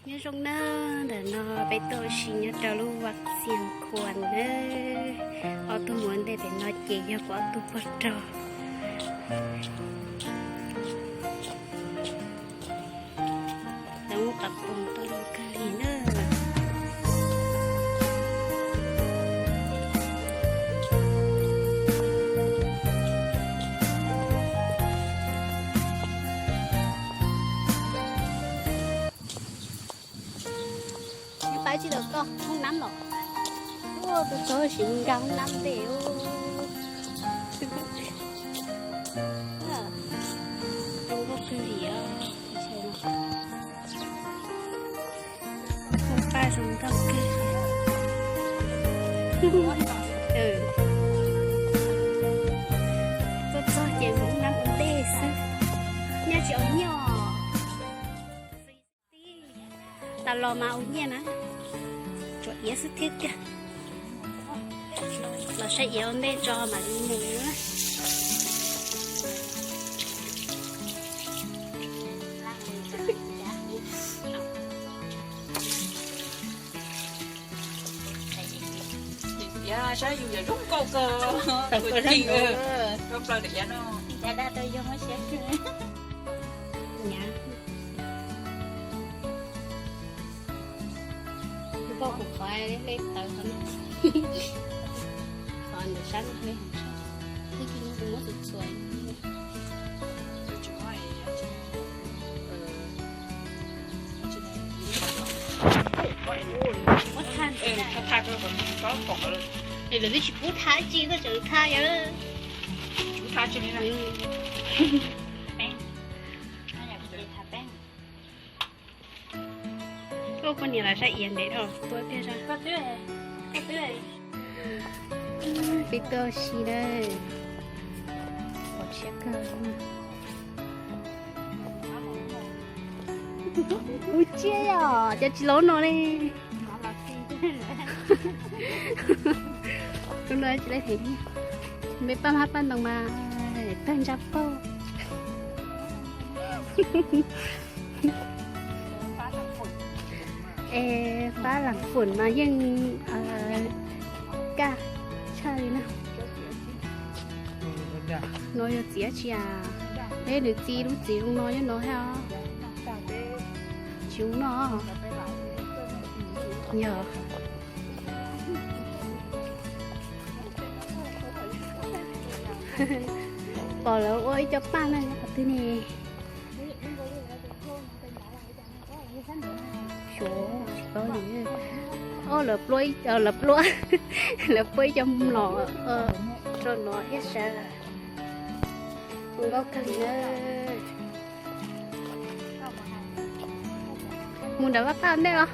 Nyob zoo na, ntawm no peb tuaj ua si nyob rau lub Vaj Xiam Khuam na. Ob tug mus ua ntej pem no ces yog kuv ob tug pog rog. Lawv muab qas poom tau zoo kawg li na. Pab tsis tau koj hoob nab los. Ua tus txog sim nkag hoob nab ntej. Zoo nkauj kawg li os. Hoob paj zoo nkauj kawg. Tuaj txog ces mus hoob nab ua ntej xwb. Nyob tsis ua nyob. Tas los mas ua nyiaj na, tsuas iav xwb thiab tiag. Los saib iav ua ntej tso mam li mus. Saib yus yam zoo nkauj kawg, zoo plaws tias iav no. Nyav. Poj kuv qhov lej tawv qhov, qhov ntawm sab no, ib tug no kuv muab txuas txuas. Muab tha, lawv twb tsis pub tha ib tsi, koj tseem tha yom. Ua poj niam los saib iav ntev dhau tuaj tiag. Peb tuaj si na, qhov tshiab kawg. Ua tsiab yom, cov tsis laub no ne. Lub no tsis laib them, npe paj hmab paj ntoos mas tawg ntsa pauj. Es fab lam fum mas yeej kaj tshaj li na. No yog txiav tsi as? Peb nws txi lub txiv zoo no nyob no thiab os. Tsis zoo noj. Yog pom lawv ua ib co paj na, qhov twg ne? Xyov tsis paub li. Lawv pluab, lawv pluab, lawv pluab ib co mlom rau no thiab sas. Zoo nkauj kawg li na. Mus nram vaj paj ntej os.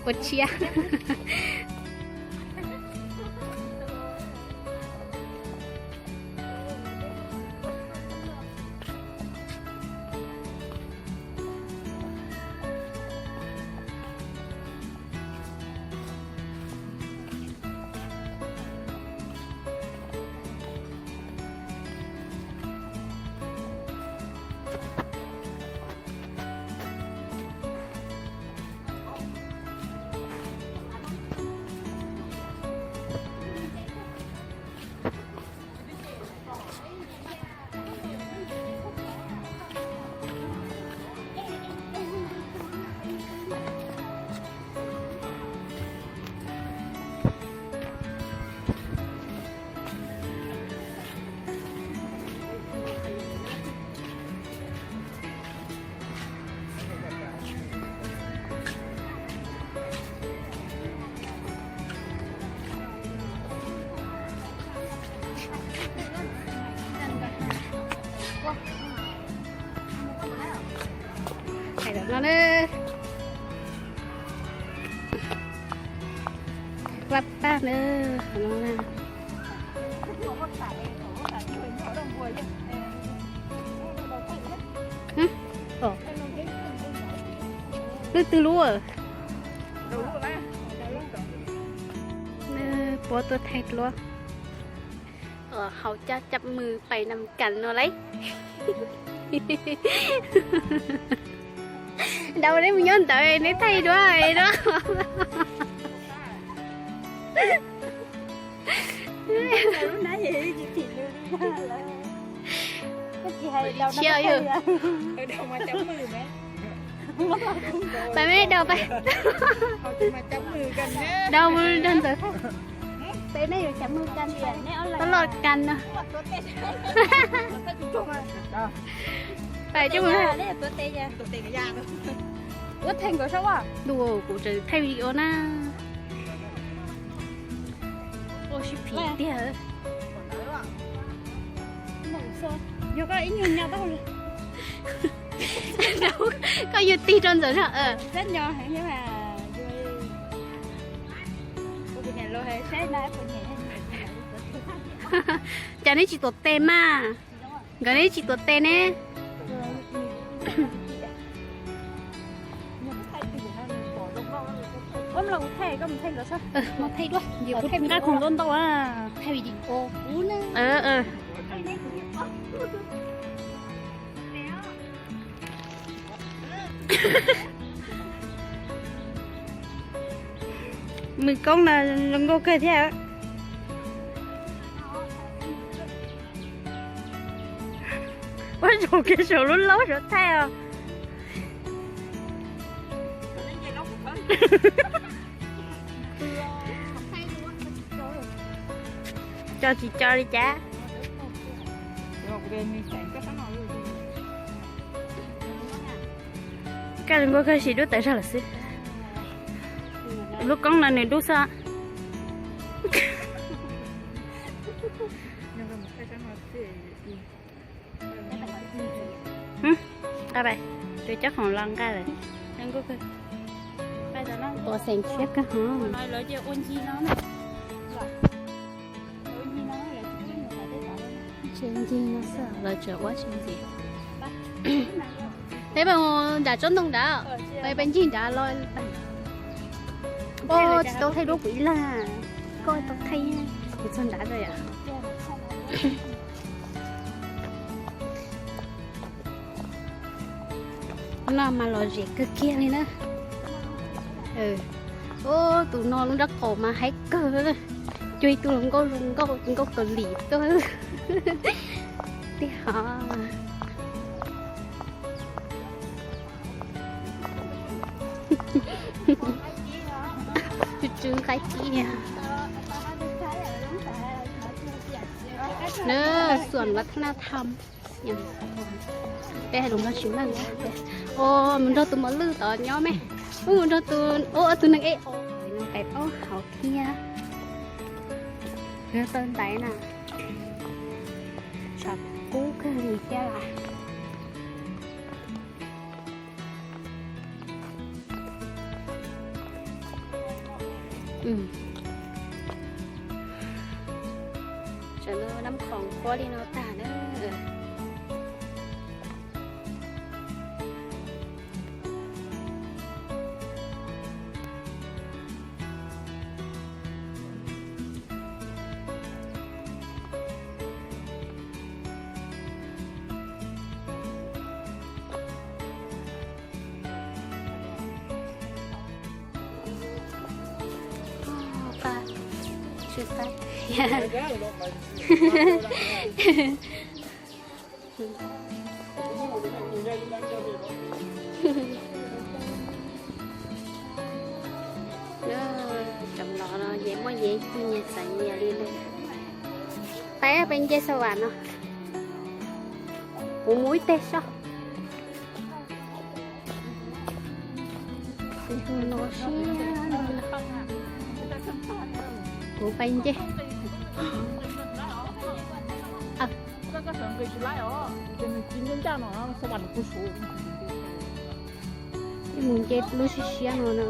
Ua tsiab. Hais lawm no na. Vaj paj na, qhov no na. Lub twg lub? Puab tuaj thaij dluab. Hauv cov cov mws pais nam kas no lauj. Dau neb mus nyob ntawd neb thaij dua no. Cia yog pais meb dau pais. Dau mus dau ntawd. Peb meb yuav cov mws kas, tau loj kas no. Pais coj mus. Ua thaij nkaus sab ua. Dua kuv tseem thaij video na. Ua sib phim tiag. Yog koj ib nyuag nyob tau. Koj yug tig rau ntawm zog. Cas neb tsis tuav tes mas? Nkawd neb tsis tuav tes ne. Mus thaij duab, nqaij khoom ntau ntau. Thaij video kuv na. Mws koob no zoo nkauj kawg thiab. Ua zaum kiag saum lub laub saum thaij os. Co tsis co li cas. Kaj zoo nkauj kawg, sim dub tawv zog lawm xwb. Lub koob no nws dub xwb. Nqa pais, tus coj khoom los nqa lawm. Zoo nkauj kawg. Pais tau no, ua xeem tshiab kawg hov. Tsis ncig no xwb, lawv tseem ua tsis ntxiv. Peb pais nram tsob ntoo nrad, peb pais ncig nrad los. Tsis tau thaij duab kuv ib leeg, koj tau thaij, kuv txog nrad lawm yom. No mas lom zem kawg kiag li na. Tus no lub nraub qaum mas haib kawg, cuag ib tug hluas nkauj zoo nkauj, nkauj Kaus Lim tuaj tiag hov. Tsw tsw nqaij ci. Nab xuam vas thab naj tham. Peb hais lus Nplog tsis meej. Mus nrog tus mos lwj tod nyob me. Mus nrog tus, tus neeg ej o, pais paub hauv thiab. Nws tau ntaiv na. Tshav kub kawg li thiab lawm. Tsam no nab khoom qhuav li no tag na. Cov los no yev muaj yev ib tug nyias txais nyias li na. Peb peb nce xav vam no. Kuv mus ib teg soj. Kuv pais nce. Mus nce lub siab siab no na.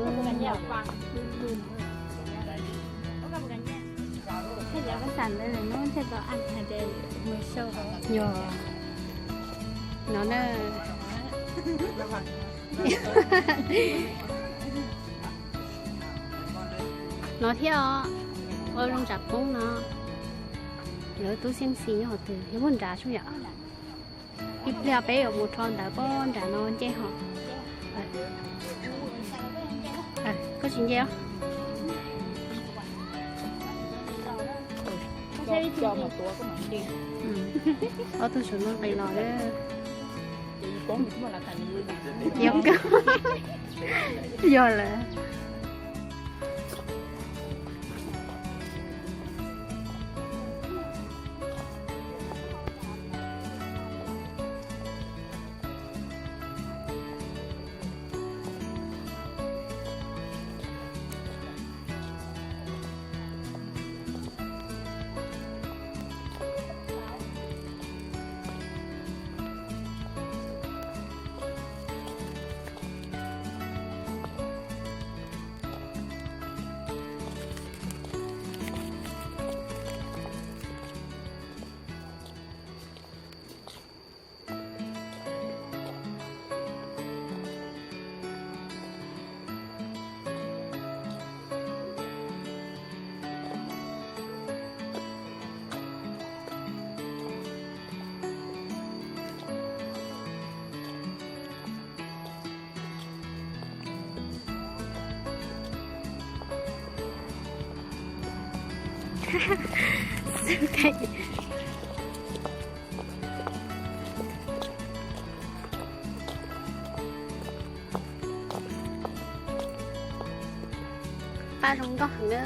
Yog no na. No thiab os, ua zoo tsam poob no. Lawv tub xeeb xis nyob qhov twg, nyob puag nrad sub yom? Ib pliag peb yuav mus rho ntawd puag nrad no nce hos. Koj tsis nce os? Ob tug saum no nqis los lawm. Yog kawg. Yog lawm. Paj zoo nkauj heev na.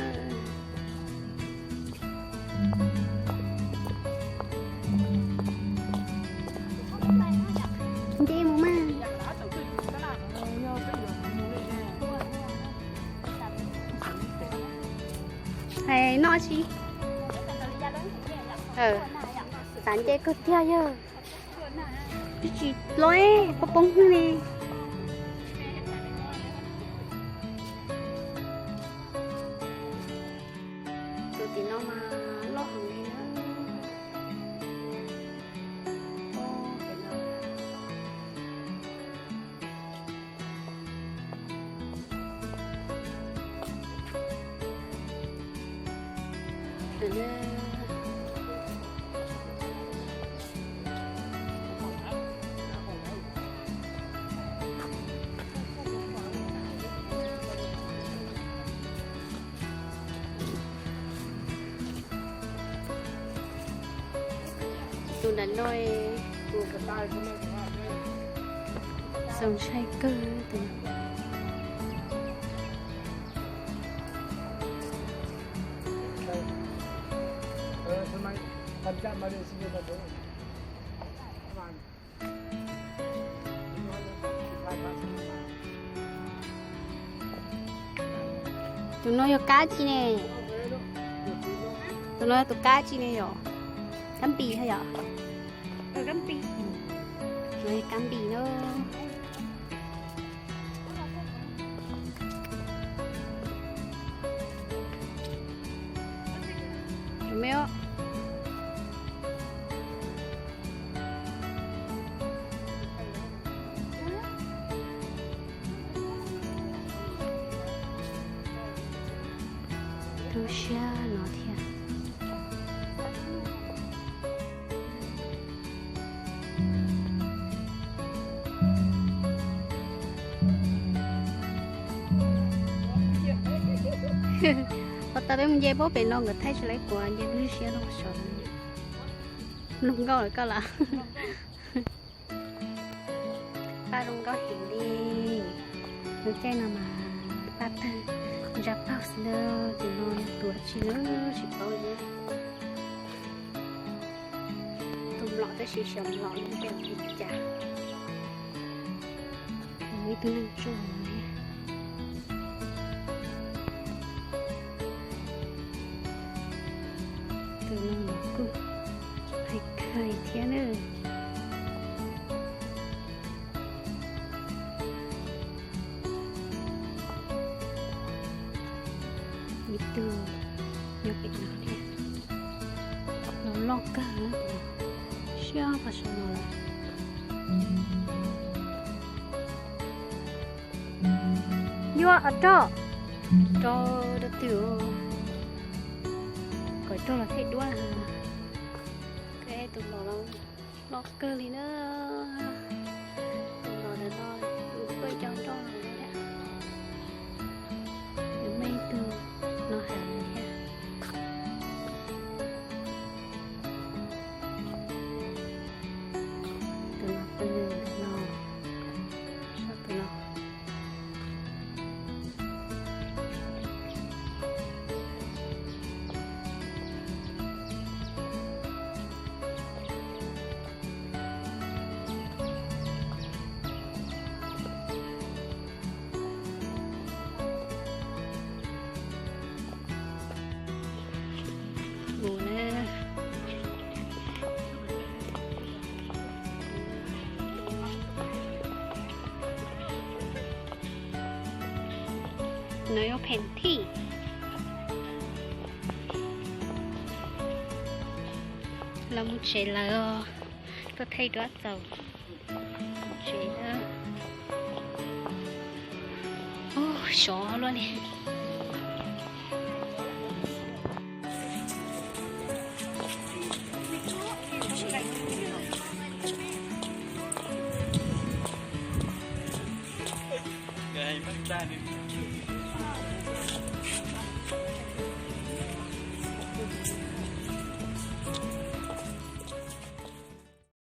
Nce mus mas. Hais noj tsi. Xav nce kawg tiag yog. Tsis tsis loj, poob poob li. Tus tim no mas loj heev li na. Tus nram no, zoo ntshai kawg tus. Tus no yog kab tsi ne? Tus no yog tus kab tsi ne yom? Kab npis hos yom? Kab npis na. Lub siab no thiab. Qhov tas peb mus nce puag pem no nkawd thaij tsis laiv kuv nce lub siab no saud. Mloog nkauj lawm koj los. Paj zoo nkauj heev li. Lub caij no mas paj tawg ntsa paug xwb na, tus no yog tus dab tsi na tsis paub li. Tus mlom tab sis xyov mlom li cas li cas. Ib tug neeg tsuj li. Tus no los kuj hais kawg thiab na. Ib tug nyob pem no thiab. Los loj kawg, siab pag saum no lawm. Yuav rog, rog rau twg, kom rog los thiaj duab. Tus los loj kawg li na. Tus los ntawm no nws tuaj cov nroj lawm thiab. Nws muaj ib tug no heev li thiab. Tus no pw ntawm no, saib tus no. Mus na. No yog pheem thij. Los mus tsev lawm os. Tuaj thaij duab txaus. Tsev na. Ub, sov luaj li.